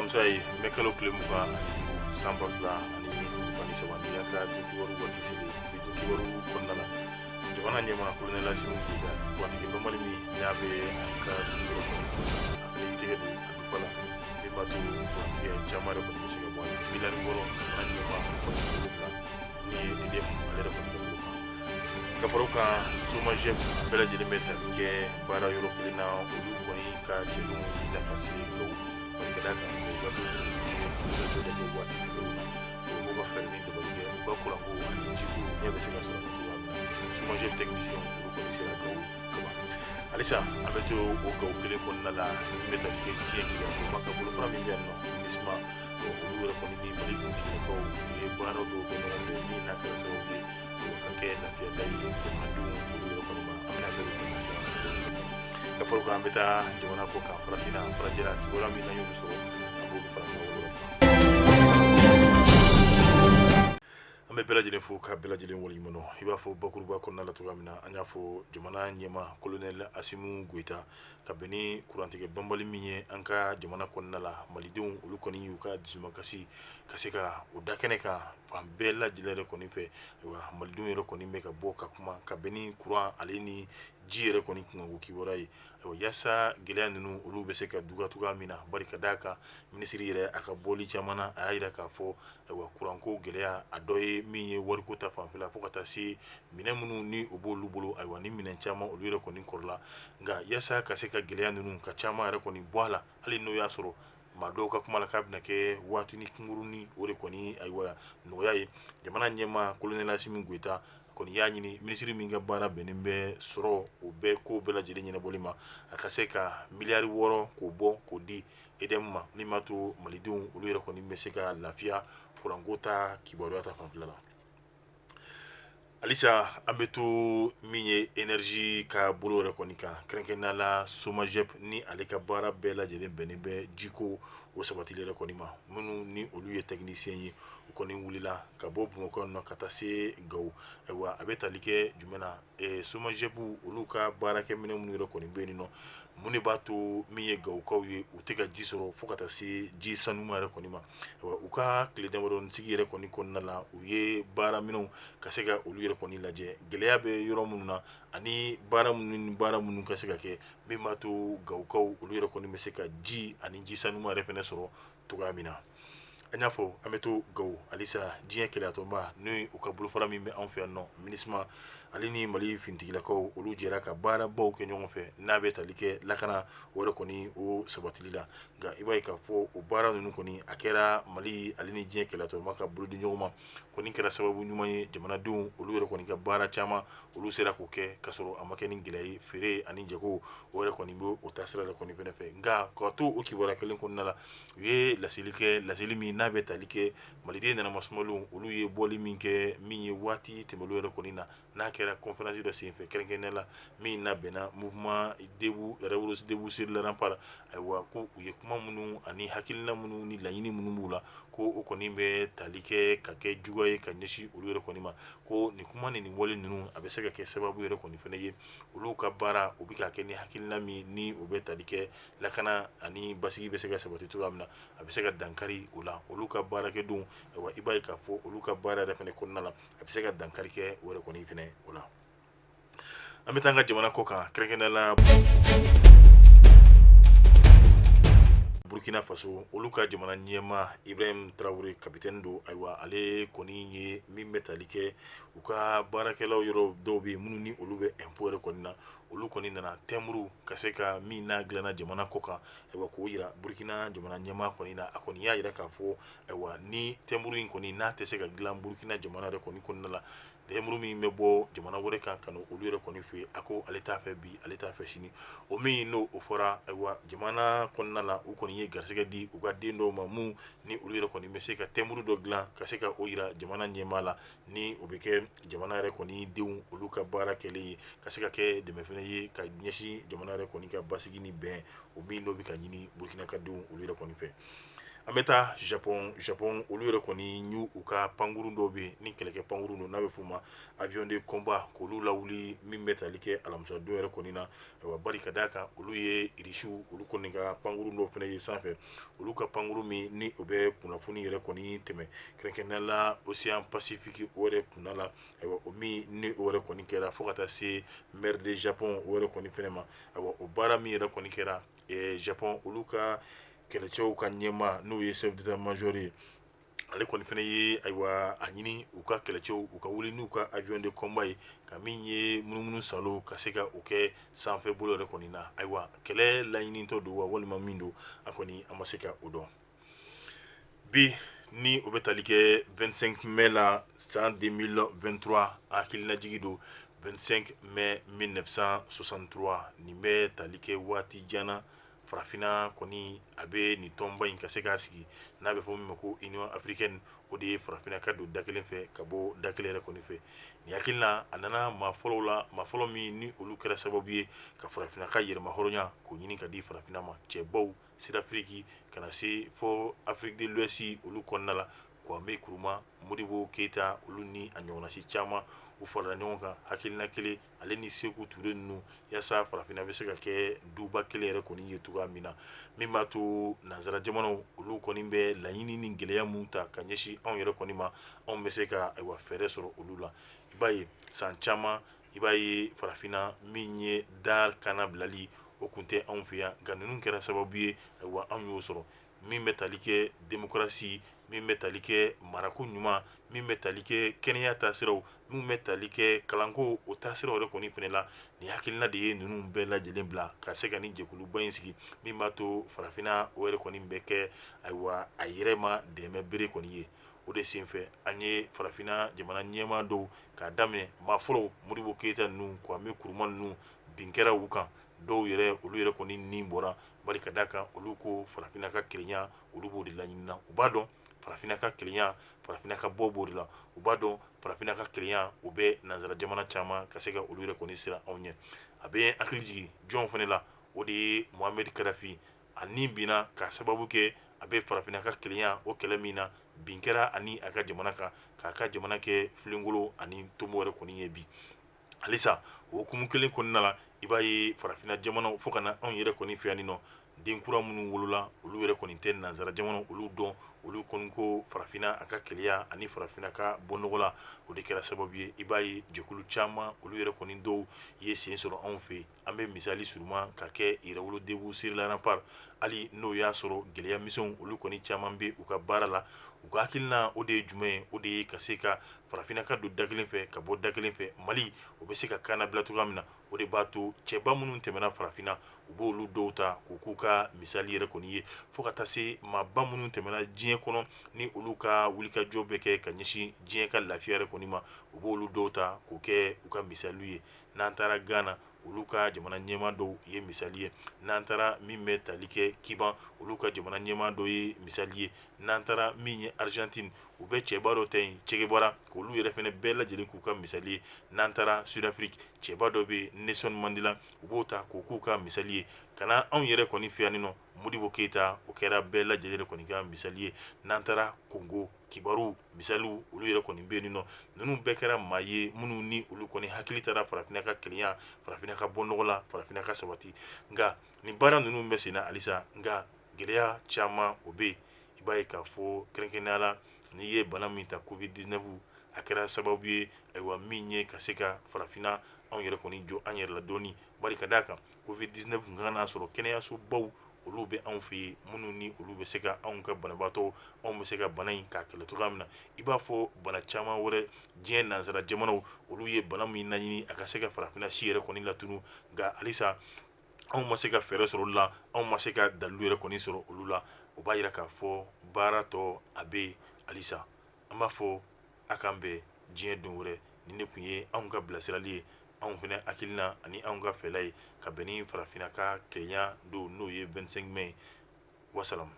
alamisa ye, mɛ kalo tile 25 san 2023, ni y'an ka don kibaru waati selen. Bi don kibaru kɔnɔna la, jamana ɲɛmaa Kolonɛli Asimi Goyita, kurantigɛ banbali min n'a bɛ an ka dugu kɔnɔ, a fana y'i tɛgɛ don a dufa la min b'a to kurantigɛ caman yɛrɛ kɔni bɛ se ka bɔ a la. Miliyari 6, jamana ɲɛmaa kɔni b'o bila ni ye EDM ale yɛrɛ kɔni ka bolo kan. Ka fara o kan, SOMAGEP bɛɛ lajɛlen bɛ tali kɛ baara yɔrɔ kelen na, olu kɔni ka cɛdenw wulila ka se Gawo. Bari ka d'a kan, u ka denw ye wulikajɔ dɔ kɛ waati tɛmɛnenw na, u b'u ka fɛɛrɛ ni dabali kɛ u ka kuranko ani jiko ɲɛ bɛ se ka sɔrɔ cogoya min na. SOMAGEP technicien olu kɔni sera Gawo kaban. Halisa an bɛ to o Gawo kelen kɔnɔna la, min bɛ tali kɛ diɲɛ kelenyatɔnba ka bolofara min bɛ yan nɔ, MINUSMA, olu yɛrɛ kɔni ni Mali finitigilakaw u ye baara dɔw kɛ ɲɔgɔn fɛ min n'a kɛra sababu ye ka kɛ lafiya da ye jamanadenw olu yɛrɛ kɔni ma. An bɛna da don ka fara o kan, an bɛ taa jamana kɔ kan, farafinna, farajɛla, kibaruya min n'an y'olu sɔrɔ, an b'olu fara ɲɔgɔn kan. An bɛ bɛɛ lajɛlen fo ka bɛɛ lajɛlen waleɲuman dɔn. I b'a fɔ bakuruba kɔnɔna la cogoya min na, an y'a fɔ jamana ɲɛmaa Kolonɛli Asimi Goyita, ka bɛn ni kurantigɛ banbali min ye an ka jamana kɔnɔna la, malidenw olu kɔni y'u ka dusumakasi ka se ka o da kɛnɛ kan fan bɛɛ lajɛlen yɛrɛ kɔni fɛ. Ayiwa, malidenw yɛrɛ kɔni bɛ ka bɔ ka kuma ka bɛn ni kuran ale ni ji yɛrɛ kɔni kunkanko kibaruya ye. Ayiwa, yaasa gɛlɛya ninnu olu bɛ se ka duga cogoya min na, bari ka d'a kan minisiri yɛrɛ a ka bɔli caman na, a y'a jira k'a fɔ ayiwa kuranko gɛlɛya a dɔ ye min ye wariko ta fanfɛla, fo ka taa se minɛn minnu ni o b'olu bolo. Ayiwa, ni minɛn caman olu yɛrɛ kɔni kɔrɔla, nka yaasa ka se ka gɛlɛya ninnu ka caman yɛrɛ kɔni bɔ a la, hali n'o y'a sɔrɔ maa dɔw ka kuma la k'a bɛna kɛ waati ni kunkurunnin, o de kɔni ayiwa nɔgɔya ye. Jamana ɲɛmaa Kolonɛli Asimi Goyita kɔni y'a ɲini minisiri min ka baara bɛnnen bɛ sɔrɔ o bɛɛ ko bɛɛ lajɛlen ɲɛnabɔli ma, a ka se ka miliyari 6 k'o bɔ k'o di EDM ma, min b'a to malidenw olu yɛrɛ kɔni bɛ se ka lafiya kuranko ta kibaruya ta fanfɛla la. Halisa an bɛ to min ye énergie ka bolo yɛrɛ kɔni kan, kɛrɛnkɛrɛnnenya la SOMAGEP ni ale ka baara bɛɛ lajɛlen bɛnnen bɛ jiko o sabatili yɛrɛ kɔni ma. Minnu ni olu ye technicien ye, u kɔni wulila ka bɔ Bamakɔ nɔ ka taa se Gawo. Ayiwa, a bɛ tali kɛ jumɛn na? SOMAGEP olu ka baarakɛminɛn minnu yɛrɛ kɔni bɛ yen nɔ, mun de b'a to min ye Gawokaw ye u tɛ ka ji sɔrɔ fo ka taa se ji sanuma yɛrɛ kɔni ma? U ka tile damadɔ sigi yɛrɛ kɔni kɔnɔna la, u ye baaraminɛnw ka se ka olu yɛrɛ kɔni lajɛ, gɛlɛya bɛ yɔrɔ minnu na ani baara minnu ni baara minnu ka se ka kɛ min b'a to Gawokaw olu yɛrɛ kɔni bɛ se ka ji ani ji sanuma yɛrɛ fana sɔrɔ cogoya min na. An y'a fɔ an bɛ to Gawo halisa, diɲɛ kelenyatɔnba n'o u ka bolofara min bɛ anw fɛ yan nɔ, MINUSMA, ale ni Mali finitigilakaw olu jɛra ka baarabaw kɛ ɲɔgɔn fɛ n'a bɛ tali kɛ lakana o yɛrɛ kɔni o sabatili la. Nka i b'a ye k'a fɔ o baara ninnu kɔni a kɛra Mali ale ni diɲɛ kelenyatɔnba ka bolodi ɲɔgɔn ma kɔni kɛra sababu ɲuman ye, jamanadenw olu yɛrɛ kɔni ka baara caman olu sera k'o kɛ ka sɔrɔ a ma kɛ ni gɛlɛya ye. Feere ani jago o yɛrɛ kɔni bɛ o taasira yɛrɛ kɔni fana fɛ. Nka ka to o kibaruya kelen kɔnɔna la, u ye laseli kɛ, laseli min n'a bɛ tali kɛ maliden nanamasumalen olu ye bɔli min kɛ min ye waati tɛmɛnen yɛrɛ kɔni na, n'a kɛra conférence dɔ senfɛ, kɛrɛnkɛrɛnnenya la min n'a bɛnna mouvement debout, révolution debout sur les remparts. Ayiwa, ko u ye kuma minnu ani hakilina minnu ni laɲini minnu b'u la, ko o kɔni bɛ tali kɛ ka kɛ juguya ye ka ɲɛsin olu yɛrɛ kɔni ma, ko nin kuma ni nin wale ninnu a bɛ se ka kɛ sababu yɛrɛ kɔni fana ye olu ka baara u bɛ ka kɛ ni hakilina min ni o bɛ tali kɛ lakana ani basigi bɛ se ka sabati cogoya min na, a bɛ se ka dankari o la olu ka baarakɛdenw. Ayiwa, i b'a ye k'a fɔ olu ka baara yɛrɛ fana kɔnɔna la, a bɛ se ka dankari kɛ o yɛrɛ kɔni fana o la. An bɛ taa an ka jamana kɔ kan, kɛrɛnkɛrɛnnenya la Burkina Faso, olu ka jamana ɲɛmaa Ibrahim Traoré, capitaine don. Ayiwa, ale kɔni ye min bɛ tali kɛ u ka baarakɛlaw yɔrɔ dɔw bɛ yen minnu ni olu bɛ impôt yɛrɛ kɔni na, olu kɔni nana timbre ka se ka min n'a dilanna jamana kɔ kan, ayiwa, k'o jira Burkina jamana ɲɛmaa kɔni na. A kɔni y'a jira k'a fɔ ayiwa ni timbre in kɔni n'a tɛ se ka dilan Burkina jamana yɛrɛ kɔni kɔnɔna la, timbre min bɛ bɔ jamana wɛrɛ kan ka na olu yɛrɛ kɔni fɛ yen, a ko ale t'a fɛ bi, ale t'a fɛ sini. O min n'o o fɔra, ayiwa, jamana kɔnɔna la, u kɔni ye garisɛgɛ di u ka den dɔw ma mun ni olu yɛrɛ kɔni bɛ se ka timbre dɔ dilan ka se ka o jira jamana ɲɛmaa la, ni o bɛ kɛ jamana yɛrɛ kɔni denw olu ka baara kɛlen ye, ka se ka kɛ dɛmɛ fana ye ka ɲɛsin jamana yɛrɛ kɔni ka basigi ni bɛn o min n'o bɛ ka ɲini Burkina ka denw olu yɛrɛ kɔni fɛ. An bɛ taa Japon. Japon olu yɛrɛ kɔni y'u u ka pankurun dɔw bɛ yen ni kɛlɛkɛ pankurun don, n'a bɛ f'u ma avion de combat, k'olu lawuli min bɛ tali kɛ alamisadon yɛrɛ kɔni na. Ayiwa, bari ka d'a kan olu ye Irisiw olu kɔni ka pankurun dɔw fana ye sanfɛ, olu ka pankurun min ni o bɛ kunnafoni yɛrɛ kɔni tɛmɛ, kɛrɛnkɛrɛnnenya la Océan Pacifique o yɛrɛ kunda la. Ayiwa, o min ni o yɛrɛ kɔni kɛra fo ka taa se mer de Japon o yɛrɛ kɔni fana ma. Ayiwa, o baara min yɛrɛ kɔni kɛra, Japon olu ka kɛlɛcɛw ka ɲɛmaa, n'o ye chef d'état-major ye, ale kɔni fana ye, ayiwa, a ɲini u ka kɛlɛcɛw u ka wuli n'u ka avion de combat ye ka min ye munumunu salo ka se ka o kɛ sanfɛ bolo yɛrɛ kɔni na. Ayiwa, kɛlɛ laɲinitɔ don wa walima min don, a kɔni an ma se ka o dɔn. Bi ni o bɛ tali kɛ 25 mai la san 2023, hakilinajigi don 25 mai 1963. Nin bɛ tali kɛ waati jan na, farafinna kɔni a bɛ nin tɔnba in ka se k'a sigi, n'a bɛ fɔ min ma ko Union africaine. O de ye farafinna ka don da kelen fɛ ka bɔ da kelen yɛrɛ kɔni fɛ. Nin hakilina a nana maa fɔlɔw la, maa fɔlɔ min ni olu kɛra sababu ye ka farafinna ka yɛrɛmahɔrɔnya k'o ɲini ka di farafinna ma, cɛbaw Sud-Afrique ka na se fɔ Afrique de l'Ouest olu kɔnɔna la, Kwame Nkrumah, Modibo Keita, olu ni a ɲɔgɔnnasi caman, u farala ɲɔgɔn kan hakilina kelen, ale ni Seku Ture ninnu, yaasa farafinna bɛ se ka kɛ duba kelen yɛrɛ kɔni ye cogoya min na, min b'a to nansara jamanaw olu kɔni bɛ laɲini ni gɛlɛya mun ta ka ɲɛsin anw yɛrɛ kɔni ma, anw bɛ se ka, ayiwa, fɛɛrɛ sɔrɔ olu la. I b'a ye san caman, i b'a ye farafinna min ye da kana bilali, o kun tɛ anw fɛ yan, nka ninnu kɛra sababu ye, ayiwa, anw y'o sɔrɔ. Min bɛ tali kɛ démocratie, min bɛ tali kɛ marako ɲuman, min bɛ tali kɛ kɛnɛya taasiraw, min bɛ tali kɛ kalanko o taasiraw yɛrɛ kɔni fana la, nin hakilina de ye ninnu bɛɛ lajɛlen bila ka se ka nin jɛkuluba in sigi, min b'a to farafinna o yɛrɛ kɔni bɛ kɛ, ayiwa, a yɛrɛ ma dɛmɛ bere kɔni ye. O de senfɛ an ye farafinna jamana ɲɛmaa dɔw k'a daminɛ maa fɔlɔw, Modibo Keyita ninnu, Kwame Nkrumah ninnu, bin kɛra u kan, dɔw yɛrɛ olu yɛrɛ kɔni ni bɔra, bari ka d'a kan olu ko farafinna ka kelenya, olu b'o de laɲini na. U b'a dɔn farafinna ka kelenya, farafinna ka bɔ b'o de la. U b'a dɔn farafinna ka kelenya, o bɛ nansara jamana caman ka se ka olu yɛrɛ kɔni siran anw ɲɛ. A bɛ hakili jigin jɔn fana la? O de ye Mohamed Kadafi. A ni binna k'a sababu kɛ a bɛ farafinna ka kelenya o kɛlɛ min na, bin kɛra ani a ka jamana kan, k'a ka jamana kɛ filenkolon ani tomo yɛrɛ kɔni ye bi. Halisa o hukumu kelen kɔnɔna la, i b'a ye farafinna jamanaw fo ka na anw yɛrɛ kɔni fɛ yan nɔ, den kura minnu wolola, olu yɛrɛ kɔni tɛ nansara jamana olu dɔn. Olu kɔni ko farafinna a ka kelenya ani farafinna ka bɔ nɔgɔ la. O de kɛra sababu ye, i b'a ye jɛkulu caman olu yɛrɛ kɔni dɔw ye sen sɔrɔ anw fɛ. An bɛ misali surunman ka kɛ Yɛrɛwolo Debout sur les Remparts. Hali n'o y'a sɔrɔ gɛlɛya misɛnw olu kɔni caman bɛ u ka baara la, u ka hakilina o de ye jumɛn ye? O de ye ka se ka farafinna ka don da kelen fɛ ka bɔ da kelen fɛ, Mali o bɛ se ka kana bila cogoya min na. O de b'a to cɛba minnu tɛmɛna farafinna, u b'olu dɔw ta k'u k'u ka misali yɛrɛ kɔni ye, fo ka taa se maaba minnu tɛmɛna diɲɛ kɔnɔ ni olu ka wulikajɔ bɛ kɛ ka ɲɛsin diɲɛ ka lafiya yɛrɛ kɔni ma, u b'olu dɔw ta k'o kɛ u ka misali ye. N'an taara Gana, olu ka jamana ɲɛmaa dɔw ye misali ye. N'an taara min bɛ tali kɛ Kiban, olu ka jamana ɲɛmaa dɔw ye misali ye. N'an taara min ye Argentine, u bɛ cɛba dɔ ta yen, Che Guevara, k'olu yɛrɛ fana bɛɛ lajɛlen k'u ka misali ye. N'an taara Sud-Afrique, cɛba dɔ bɛ yen, Nelson Mandela, u b'o ta k'o k'u ka misali ye. Ka na anw yɛrɛ kɔni fɛ yan nɔ, Modibo Keyita, o kɛra bɛɛ lajɛlen kɔni ka misali ye. N'an taara Kongo, kibaru misaliw olu yɛrɛ kɔni bɛ yen nɔ. Ninnu bɛɛ kɛra maa ye minnu ni olu kɔni hakili taara farafinna ka kelenya, farafinna ka bɔ nɔgɔ la, farafinna ka sabati. Nka nin baara ninnu bɛ senna halisa, nka gɛlɛya caman o bɛ yen. I b'a ye k'a fɔ kɛrɛnkɛrɛnnenya la, n'i ye bana min ta, Covid-19, a kɛra sababu ye, ayiwa, min ye ka se ka farafinna anw yɛrɛ kɔni jɔ an yɛrɛ la dɔɔni, bari ka d'a kan Covid-19 kun kan n'a sɔrɔ kɛnɛyasobaw olu bɛ anw fɛ yen, minnu ni olu bɛ se ka anw ka banabaatɔ, anw bɛ se ka bana in k'a kɛlɛ cogoya min na. I b'a fɔ bana caman wɛrɛ, diɲɛ nansara jamanaw olu ye bana min laɲini a ka se ka farafinna si yɛrɛ kɔni latunu, nka halisa anw ma se ka fɛɛrɛ sɔrɔ olu la, anw ma se ka dalilu yɛrɛ kɔni sɔrɔ olu la. O b'a yira k'a fɔ baara tɔ a bɛ yen halisa. An b'a fɔ a k'an bɛn diɲɛ don wɛrɛ. Nin de tun ye anw ka bilasirali ye, anw fana hakilina ani anw ka fɛla ye ka bɛn ni farafinna ka kelenya don, n'o ye 25 mai. Wasalam.